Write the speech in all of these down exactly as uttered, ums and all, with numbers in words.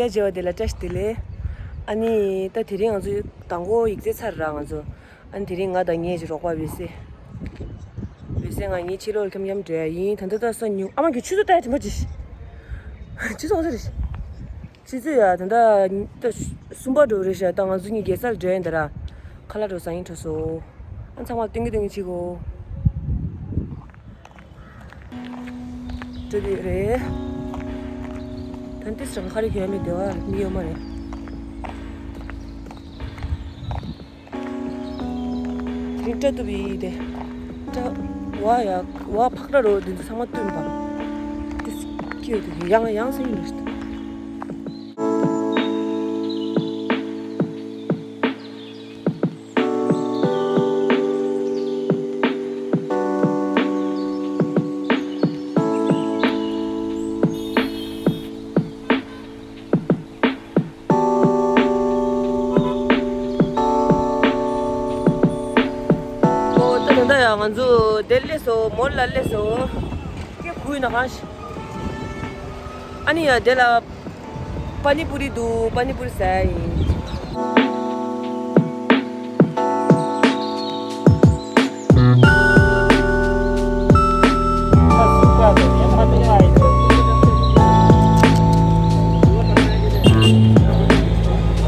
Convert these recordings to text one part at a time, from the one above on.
ཡ་བྱེད་པ་དེ་ལ་བཀྲ་ཤིས་བདེ་ལེགས། ཨ་ནི་ད་དེ་རིང་ང་ཚོ་དང་པོ་ཡིག་ཚད་ཚར་ར་ང་ཚོ། ཨ་ནི་དེ་རིང་ང་དང་ངའི་ཅིག་རོགས་པ་འོད་ཟེར། འོད་ཟེར་ང་གཉིས་ཕྱི་ལོགས་འཁྱམ་འཁྱམ་འགྲོ་ཡ་ཡིན། ད་ལྟ་ད་ས་ཉུང་ཨ་མ་གི་ཆུ་ཚོད་ལྟ་ཡ་དྲན་པ་ཅིག་ཆུ་ཚོད་ཨོ་ཙི་རེད། ཆུ་ཚོད་ཡ་ད་ལྟ་ད་གསུམ་པ་འགྲོ་རེད་ཤག་ད་ང་ཚོ་གཉིས་རྒྱལ་སར་འགྲོ་ཡ་ཡིན་ད་ར། ཁ་ལག་འགྲོ་ཟ་ཡིན་འགྲོ་སོ། ཨ་ཚང་མ་སྟོན་གི་སྟོན་གི་བྱེད་གོ། འགྲོ་གི་རེད། ད་ཏིས་རང་ཁ་རི་གྱོན་མི་དེ་བ་མི་ཡོད་མ་རེད། དེ་རིང་སྐྲ་གཏུབ་ཡི་དེ། སྐྲ་བ་ཡ་བ་ཕག་ར་རོ་དེ་ཚོ་ཚང་མ་བཏོན་པ། ཏིས་ཁྱོད་དེ་ཡང་ཡང་སེ་ཡིན་རེད། ཨོ་ད་ད་ད་ཡ་ང་ཚོ་དེ་སླེབས་སོང་། མོལ་ལ་སླེབས་སོང་། ཀེ་ཁུ་ཡིན་ན་གང་ཞིག་ཨ་ནི་ཡ་དེ་ལ། པ་ནི་པུ་རི་འདུག་པ་ནི་པུ་རི་ཟ་ཡ་ཡིན།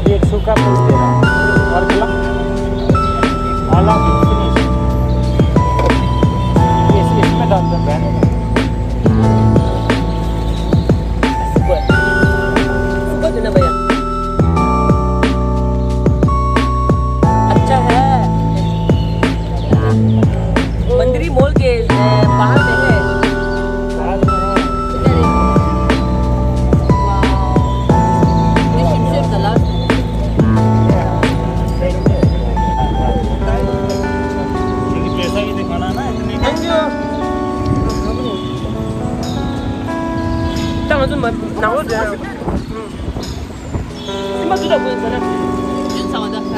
ये सूखा फूल तेरा और गला वाला फिनिश। ये इसमें डाल दो बहन। सुपर। सुपर देना भैया। अच्छा है। बंदरी मॉल के, अ, बाहर में है। बाहर में है। इधर है। वाओ। ये शिमशेर तालाब। क्योंकि पैसा ही दिखाना ना इतने का। ད་ང་ཚོ་མ་ནང་ལོགས་འགྲོ་ཡ། སེམས་པ་སྡུག་དྲགས་པོ་ཡིན་ཟེར་ན། ཡིན་ཚ་བ་ད་ཧ།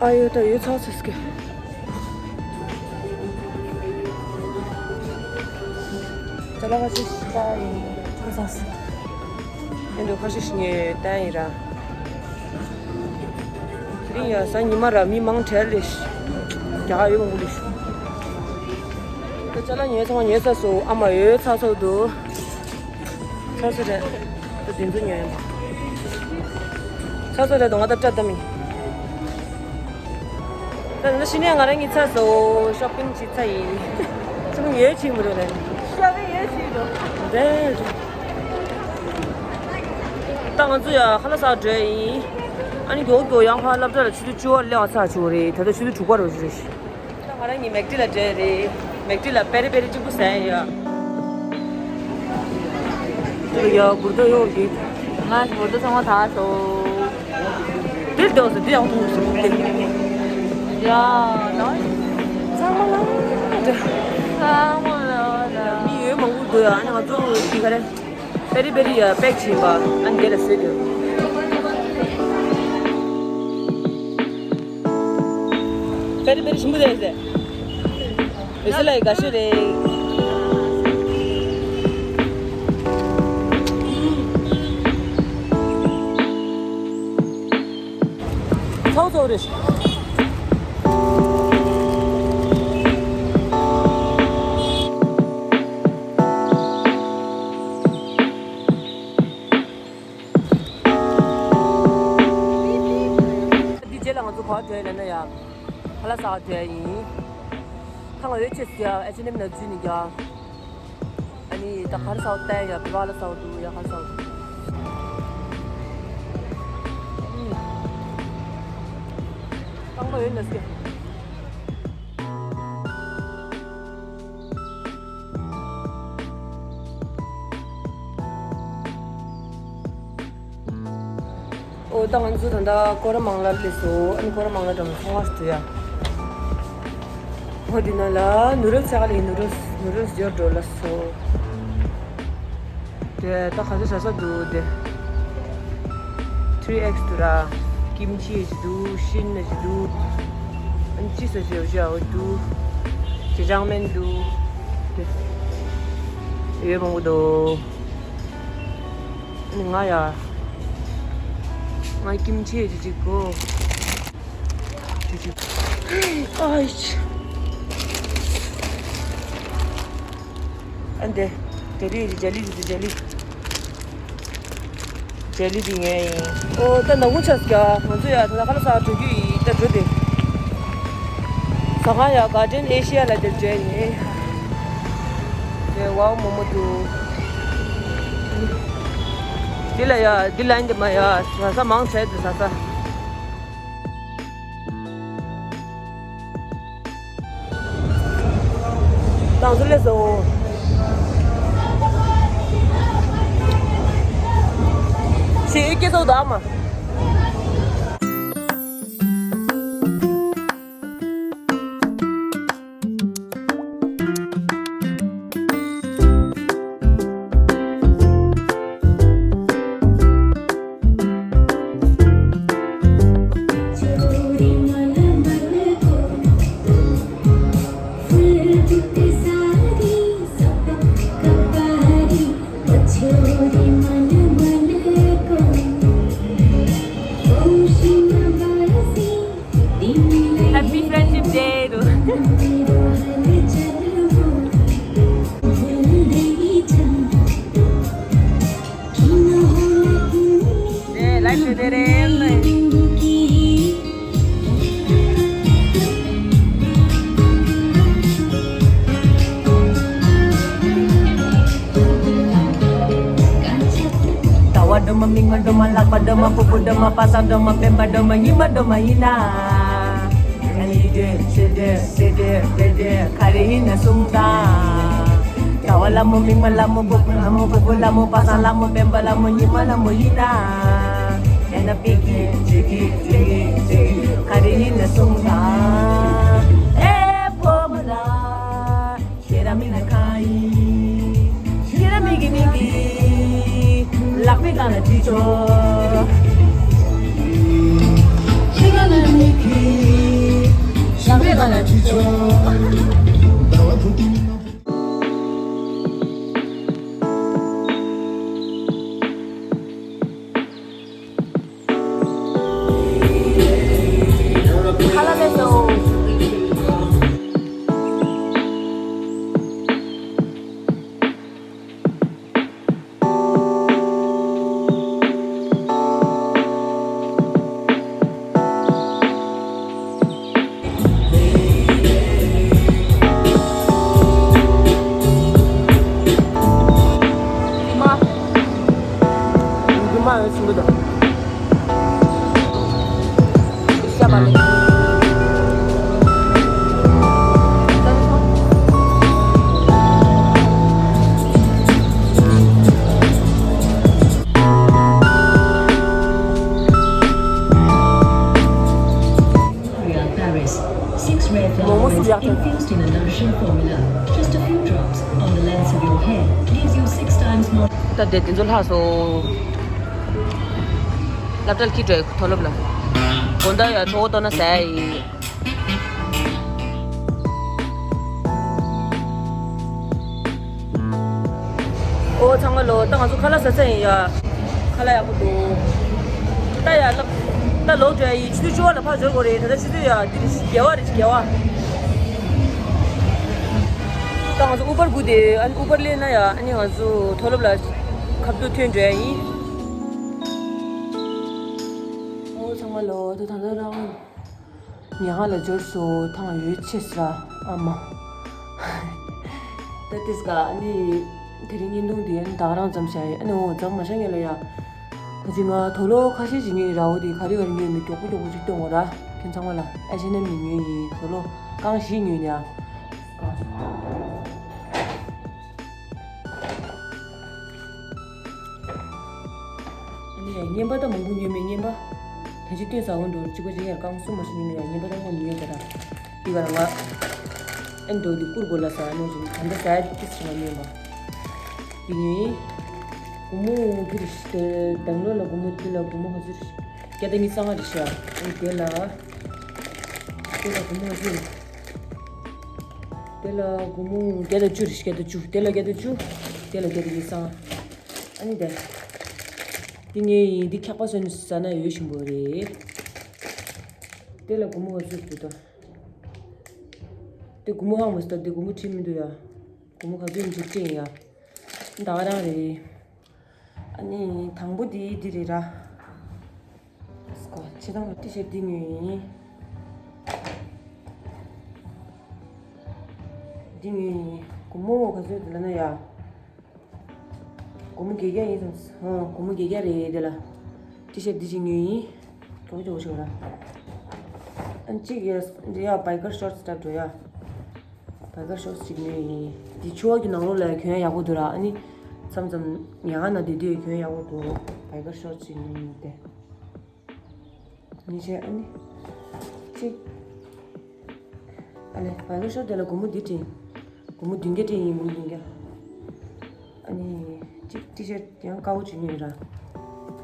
ཨ་ཡོད་ད་ཡོད་ཚ་ཚ་སྐད། ཅ་ལག་ཁ་ཤས་ཤིག་ལྟ་ཡིན། ཁ་སང་སི། ཨེ་འདྲ་ཁ་ཤས་ཤིག་ངས་བསྟན་ཡིན་ར། དེ་རིང་ཡ་གཟའ་ཉི་མ་ར་མི་མང་གྲལ་ལས་ཤི། རྒྱ་གར་ཡོད་མང་པོ་ལས་ཤི། ད་ཅ་ལག་ཉོས་ཚང་མ་ཉོས་ཚར་སོང་། ཨ་མ་ཡོད་ཚར་སོང་འདུག་ཚར་སོང་རེད། ད་དེ་ཚོ་ཉོས་ཡིན་པ། ཚར་སོང་རེད་དོ། ང་ད་སྐྲ་བཏབ་མིན། ད་ནི་ཕྱི་ནས་ང་རང་གཉིས་ཚར་སོང་། ཤོ་པིང་བྱེད་ཚར་ཡིན། ཚང་མ་ཡོད་ཅིག་མི་འགྲོ་ལེ། ཤོ་པིང་ཡོད་ཅིག་འགྲོ། འདྲེ། ད་ང་ཚོ་ཡ་ཧ་ལ་སར་འགྲོ་ཡིན། ཨ་ནི་མགྱོགས་མགྱོགས་ཡང་ཕར་སློབ་གྲྭ་ལ་ཆུ་ཚོད་བཅུ་པར་སླེབས་པ་ཚར་བྱུང་རེད། ད་ལྟ་ཆུ་ཚོད་དྲུག་པ་རེད་ཞུ་རེད། ད་ང་རང་གཉིས་མེག་ཏི་ལ་འགྲོ་ཡ་རེད། མེག་ཏི་ལ་པེ་རི་པེ་རི་གཅིག་པུ་ཟ་ཡ་ཡ། ཡ་བུར་དོ་ཡོང་གི། ང་བུར་དོ་ཚང་མ་ད་སོ། འདིར་འདུག་སོ། འདི་ཡང་འདུག་སོ། ཡ་ད། ཚང་མ་ལ། ཚང་མ་ལ་ལ། མི་ཡོད་མང་པོ་འདུག་ཡ། ཨ་ནི་ང་ཚོ་འདི་ག་རེ། པེ་རི་པེ་རི་ཡ་པེག་བྱིན་པ། ཨ་ནི་དེ་ལ་བཟོས་དེ། པེ་རི་པེ་རི་ཞིམ་པོ་རེད་ཟེར། འོད་ཟེར་ལགས་དགའ་ཤོས་རེད། ཚོགས་གཙོ་རེད། འདི་རྗེས་ལ་ང་ཚོ་ག་པར་འགྲོ་ཡ་ལབ་ན་ཡ། ཧ་ལ་སར་འགྲོ་ཡ་ཡིན། ཁ་ང་འོད་ཆེ་སུ་ཡ་ཨེ་ཆི་ཨེན་ཨེམ་ནང་འཛུལ་ནས་ཀྱང་། ཨ་ནི་ད་ག་རེ་ཟ་བ་བལྟ་ཡ། བི་བ་ལ་ཟ་བ་འདུག་ཡ། ག་རེ་ཟ་བ་འདུག་རྐང་པ་ཡོད་ན་སྐྱེ། ཨོ་ད་ང་ཚོ་ད་ལྟ་ཀོ་ར་མང་ལ་སླེབས་སོང་། ཨ་ནི་ཀོ་ར་མང་ལ་འགྲོ་ཚོང་བར་འགྲོ་ཡ། ཨོ་འདི་ན་ལ་ནུ་རལ་ཚ་ག་ལ་ཡིན། ནུ་རལ་ནུ་རལ་ཡོད་འགྲོ་ལ་སོ། དེ་ད་ག་ཚོད་ཟ་ས་འདུག་དེ། ཐི་རི་ཨེག་སི་འདུག་ར། ཀིམ་ཆི་ཞིག་འདུག་ཤིན་ཞིག་འདུག་ཨ་ནི་ཅི་ཟེར་ཞེས་ཞེས་འདུག་ཅེ་ཅང་མེན་འདུག་ཡོད་མང་པོ་འདུག་ཨ་ནི་ང་ཡ། ང་ཀིམ་ཆི་ཞིག་ཅིག་གོ་ཅིག་ཅིག་ཨའི་ཆི། ཨ་འདི། དེ་རིང་རི་ཇ་ལི་རི་ཇ་ལི། ཇེ་ལི་བི་ངའི་ཡིན། ཨོ་ད་ནག་ཁུང་ཆགས་ཀྱ། ང་ཚོ་ཡ་ད་ཁ་ལ་ས་འགྲོ་རྒྱུ་ཡིན། ད་འགྲོ་དེ། ཟ་ཁང་ཡ་Garden Asia ལ་དེར་འཇལ་ཡིན། དེ་ཝའོ་མོ་མོ་འདུག་འདི་ལ་ཡ་འདི་ལ་འདི་མ་ཡ་ཟ་ས་མང་ཆེ་དེ་ཟ་ས། ཏང་སུ་ལེ་སོ། ཤེས་ཀྱི་སོ་དག་མ། Happy Friendship Day to ལེ་ལེ་ལེ་ལེ། ཟླ་བ་སྒྲོལ་མ། མིག་དམར་སྒྲོལ་མ། ལག་པ་སྒྲོལ་མ། ཕུར་བུ་སྒྲོལ་མ། པ་སངས་སྒྲོལ་མ། སྤེན་པ་སྒྲོལ་མ། ཉི་མ་སྒྲོལ་མ་ཡིན་ན། ཨ་ནི་དེ་ཆེ་དེ་སེ་དེ་བེ་དེ་ག་རེ་ཡིན་ན་གསུངས་དང་། ཟླ་བ་ལྷ་མོ། མིག་དམར་ལྷ་མོ། ཕུར་བུ་ལྷ་མོ། ཕུར་བུ་ལྷ་མོ། པ་སངས་ལྷ་མོ། སྤེན་པ་ལྷ་མོ། ཉི་མ་ལྷ་མོ་ཡིན་ན། ཨེ་ན་པི་ཀི་ཅི་ཀི་ཅི་ཀི་ཅི་ཀི་ག་རེ་ཡིན་ན་གསུངས་དང་། ཨེ་བུ་མོ་ལ། ཁྱེད་རང་མིང་ལ་གང་ཡིན། ཁྱེད་རང་མིང་གི་མིང་གི་ལག་པའི་སྒང་ལ་བྲིས་ཆོག་ཁྱེད་རང་མིང་གི་ལག་པའི་སྒང་ལ་བྲིས་ཆོག Paris. Six rare flowers infused in a nourishing formula. Just a few drops on the lens of your hair gives you six times more. ད་དེ་དེ་ཚོ་ལྷག་སོང་། སློབ་གྲྭར་འཁྱེར་འགྲོ་ཡི་མཐོ་སློབ་ལ། དགོང་དག་ཡང་གྲོད་ཁོག་ལྟོགས་ན་ཟ་ཡི། ཨོ་ཚང་མ་ལོ། ད་ང་ཚོ་ཁ་ལག་ཟ་ཚར་ཡིན་ཡ། ཁ་ལག་ཡག་པོ་འདུག་ད་ཡ་ལབ། ད་ལོག་འགྲོ་ཡ་ཡིན། ཆུ་ཚོད་བཅུ་པ་ལ་ཕར་འབྱོར་དགོས་རེད། ད་ལྟ་ཆུ་ཚོད་ཡ་འདི་རེད། བརྒྱད་པ་རེད། བརྒྱད་པ། ད་ང་ཚོ་ཨུ་བར་སྒུག་དེ། ཨ་ནི་ཨུ་བར་སླེབས་ན་ཡ། ཨ་ནི་ང་ཚོ་མཐོ་སློབ་ལ་ཁ་ཐུག་ཐོན་འགྲོ་ཡ་ཡིན། ཨོ་ཚང་མ་ལོ། ད་ད་ལྟ་རང་ཉལ་ཁང་ལ་འབྱོར་སོང་། ཐང་ཡོད་ཆེ་ས་ར། ཨ་མ། ད་ཏིས་ཀ་ཨ་ནི་དེ་རིང་བརྙན་ཐུང་འདི་ཨ་ནི་ད་ག་རང་ཙམ་བྱ་ཡི། ཨ་ནི་འོ་ཙམ་མ་བྱ་ངེས་ལ་ཡ། ད་ཅི་ང་དུག་ལོག་ཁ་ཤས་ཤིག་ཉོས་ཡིན། ར་བོ་དེ་ག་རེ་ག་རེ་ཉོས་མེད་མགྱོགས་པོ་མགྱོགས་པོ་ཅིག་སྟོན་དགོས་ར། ཁྱེད་ཚང་མ་ལ་ཨེ་ཤེ་ཨེན་ཨེམ་ནས་ཉོས་ཡིན། དུག་ལོག་རྐང་བཞི་ཉོས་ཉ། ཨ་ནི་ཡ་རྔན་པ་ད་མང་པོ་ཉོས་མེད། རྔན་པ་ད་ཅི་སྟོན་ཟ་འོང་འགྲོ། གཅིག་པ་གཅིག་ཡར་རྐང་གསུམ་མ་ཞིག་ཉོས་མེད་ཡ། རྔན་པ་ད་མང་པོ་ཉོས་ཡོད་ད་ར། འདི་ག་ར་ང་ཨེ་འགྲོ་འདི་བསྐུར་དགོས་ལ་ཟ་ནོ་ཞིག་ད་ལྟ་ཟ་ཡ་ཏིས་ཞིག་མ་ཉོས་པ། འདི་ཉོས་ཡིན། སྒོར་མོ་འདི་རེད། དེ་དང་ལོ་ལ་སྒོར་མོ་འདི་ལ་སྒོར་མོ་ག་ཚོད་རེད། བརྒྱ་དང་ཉི་ཤུ་རྩ་ལྔ་རེད་ཤག་ཨ་ནི་དེ་ལ། དེ་ལ་སྒོར་མོ་བཅུ། དེ་ལ་སྒོར་མོ་བརྒྱ་དང་བཅུ་རེད། བརྒྱ་དང་བཅུ། དེ་ལ་བརྒྱ་དང་བཅུ། དེ་ལ་བརྒྱ་དང་ཉི་ཤུ་རྩ་ལྔ། ཨ་ནི་དེ། འདི་ངའི་ཡིན། འདི་འཁྱག་པ་བཟོས་ནས་ཟ་ན་ཡོད་བཞིན་པོ་རེད། དེ་ལ་སྒོར་མོ་ག་ཚོད་འདུག་ད། དེ་སྒོར་མོ་ཧང་མ་སྟབས་དེ་སྒོར་མོ་བྲིས་མི་འདུག་ཡ། སྒོར་མོ་ག་ཚོད་ཡིན་ཅིག་བྲིས་ཡིན་ཡ། ད་ག་རང་རེད། ཨ་ནི་དང་པོ་དེ་འདི་རེད་ར། སྐོ་ཆེ་ཐང་ལ་ཏི་ཤར་འདི་ཉོས་ཡིན། འདི་ཉོས་ཡིན། སྒོར་མོ་ག་ཚོད་འདུག་ལབ་ན་ཡ། སྒོར་མོ་བརྒྱད་བརྒྱ་ཡིན་སོང་། ཨ། སྒོར་མོ་བརྒྱད་བརྒྱ་རེད། དེ་ལ་ཏི་ཤར་འདི་ཅིག་ཉོས་ཡིན། གྲོགས་ཅོག་ཤོག་ར། ཨ་གཅིག་ཡ་འདི་ཡ་བྷའི་ཀར་ཤོར་ཊི་སི་འདྲ་འགྲོ་ཡ། བྷའི་ཀར་ཤོར་ཊི་སི་ཅིག་ཉོས་ཡིན། འདི་ཕྱུ་པ་གི་ནང་ལོགས་ལ་གྱོན་ཡག་པོ་འདུག་ར། ཨ་ནི་མཚམས་མཚམས་ཉལ་ཁང་ནང་སྡོད་དུས་གྱོན་ཡག་པོ་འདུག་བྷའི་ཀར་ཤོར་ཊི་སི་ཅིག་ཉོས་ཡིན་ཏེ། ཉིན་ཤས་ཨ་ནི། གཅིག་ཨ་ལས་བྷའི་ཀར་ཤོར་ཊི་དེ་ལ་སྒོར་མོ་འདི་སྤྲད། སྒོར་མོ་བདུན་བརྒྱ་སྤྲད་ཡིན། སྒོར་མོ་བདུན་བརྒྱ། ཨ་ནི་གཅིག་ཏི་ཤར་ཊི་ཡང་དཀར་པོ་ཅིག་ཉོས་ར།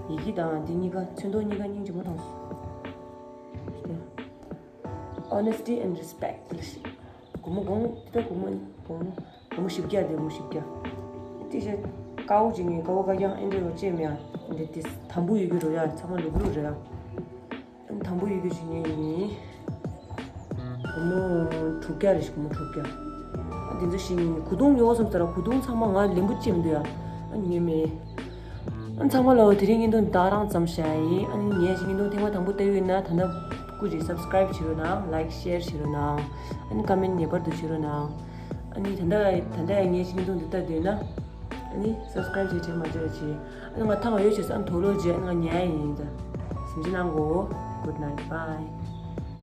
ཡི་གེ་དང་འདི་གཉིས་ཀ་ཚོན་མདོག་གཉིས་ཀ་སྙིང་རྗེ་མོ་མཐོང་སོང་། Honesty and respect. སྒོར་མོ་གོང་། ད་སྒོར་མོ་གོང་། སྒོར་མོ་བཞི་བརྒྱ་དེ། སྒོར་མོ་བཞི་བརྒྱ། ཏི་ཤར་ཊི་དཀར་པོ་ཅིག་ཉོས། དཀར་པོ་དཀར་རྐྱང་ཨེ་འདྲ་བ་ཅེས་མེད་ཨ། འདི་དེ་དམ་པོ་ཡོད་ཀྱི་རོ་ཡ། ཚང་མ་ལུག་ལུག་རེད་ཨ། དམ་པོ་ཡོད་རྒྱུ་ཞིག་ཉོས་ཡིན། སྒོར་མོ་དྲུག་བརྒྱ་རེད། སྒོར་མོ་དྲུག་བརྒྱ། ཨ་དེ་ཚོ་ཞིག་ཉོས་ཡིན། གོས་ཐུང་ཉོ་བསམ་ས་ར། གོས་ཐུང་ཚང་མ་ང་ལེན་པོ་ཅིག་མི་འདུག་ཡ། ཨ་ཉོས་མེད། ཨ་ཚང་མ་ལ་དེ་རིང་བརྙན་ཐུང་འདི་དག་རང་ཙམ་བཞག་ཡིན། ཨ་ནི་ངས་ཅིག་བརྙན་ཐུང་ཐེངས་མ་དང་པོ་ལྟ་ཡོད་ན་ད་ལྟ་སྐུ་མཁྱེན་སབ་སི་ཀ་རེབ་བྱེད་རོགས་གནང་། ལའིཀ་ཤེར་བྱེད་རོགས་གནང་། ཨ་ནི་ཀ་མེན་ཊི་ངེས་པར་དུ་བྱེད་རོགས་གནང་། ཨ་ནི་ད་ལྟ་ད་ལྟ་ངས་ཅིག་བརྙན་ཐུང་འདི་ལྟ་འདོད་ན། ཨ་ནི་སབ་སི་ཀ་རེབ་བྱེད་དྲན་མ་བརྗེད་རོགས་གྱིས། ཨ་ནི་ང་ཐག་མ་ཡོད་བྱས་སོང་། ཨ་ནི་དོགས་ལོ་རྗེས་ཨ་ནི་ང་ཉལ་ཡིན་ད། གཟིམ་ཅིག་གནང་གོ། Good night, bye.